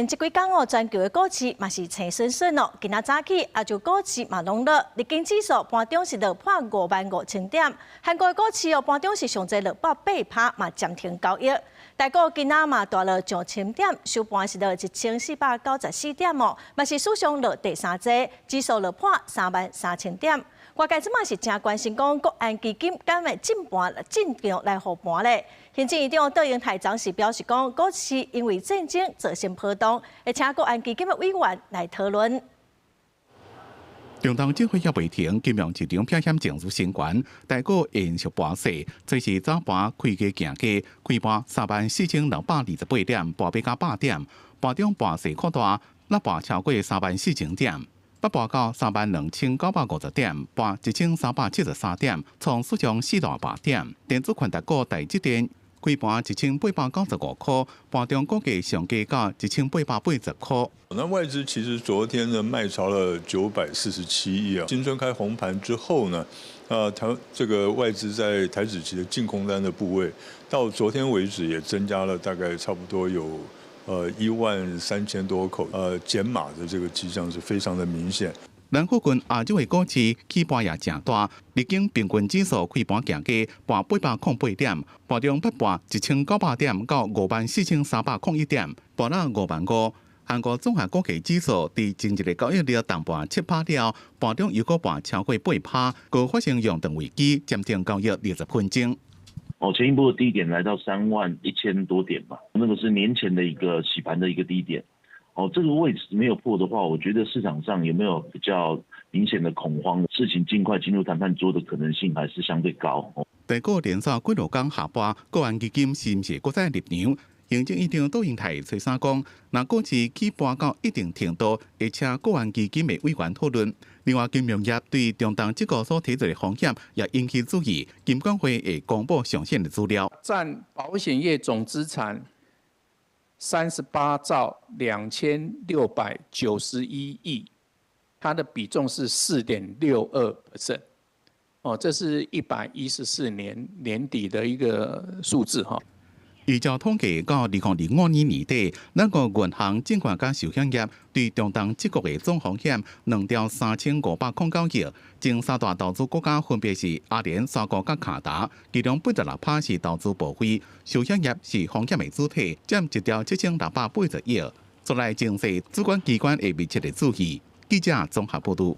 這幾工哦，全球的股市嘛是青順順哦。今仔早起，亞洲股市嘛攏落，日經指數盤中是落破55,000點。韓國的股市哦，盤中是上濟落8%，嘛暫停交易。台股今仔嘛大落上千點，收盤是落1494點哦，嘛是史上落第三濟，指數落破33,000點。外界這馬是誠關心講，國安基金敢會進盤進場來護盤咧？行政院長卓榮泰昨是表示講，股市因為戰爭造成波動，會請國安基金的委員來討論。中東戰火猶未停，金融市場避險情緒升懸，台股延續盤勢，這是早盤開低行低，開盤34,628點，跋欲到100點，盤中盤勢擴大，捺跋超過34,000點。捌跋到32,950點，跋1373點，創史上四大跋點。電子權值股台積電開盤1895塊，盤中股價上低到1880塊。那外資其實昨天呢賣超了947億啊。新春開紅盤之後呢，台這個外資在台指期的淨空單的部位，到昨天為止也增加了大概差不多有13,000多口，減碼的這個跡象是非常的明顯。南附近亞洲的股市起波也誠大，日經平均指數開盤行低，跋808點，盤中捌跋1900點到54,301點，跋到5萬5。韓國綜合股價指數佇前一个交易日重跋7趴了，盤中又閣跋超過8趴，閣發生熔斷危機，暫停交易20分鐘。哦，前一波的低點來到31,000多點嘛，那個是年前的一個洗盤的一個低點。哦，這個位置沒有破的話，我覺得市場上有沒有比較明顯的恐慌，事情盡快進入談判桌的可能性還是相對高。台股連續幾落工下跋，國安基金是毋是閣再入場？行政院長卓榮泰初三講，若股市起跋到一定程度，會請國安基金的委員討論。另外，金融業對中東這個所提出的風險也引起注意，金管會會公布詳細的資料。佔保險業總資產38兆2691億，它的比重是4.62%。哦，這是114年年底的一個數字哈。依照統計，到2025年年底，咱國銀行、證券佮壽險業對中東這國的總風險2兆3509億。前三大投資國家分別是阿聯、沙烏佮卡達，其中86%是投資部位，壽險業是風險的主體，佔1兆7680億。接落來情勢，主管機關會密切的注意。記者綜合報導。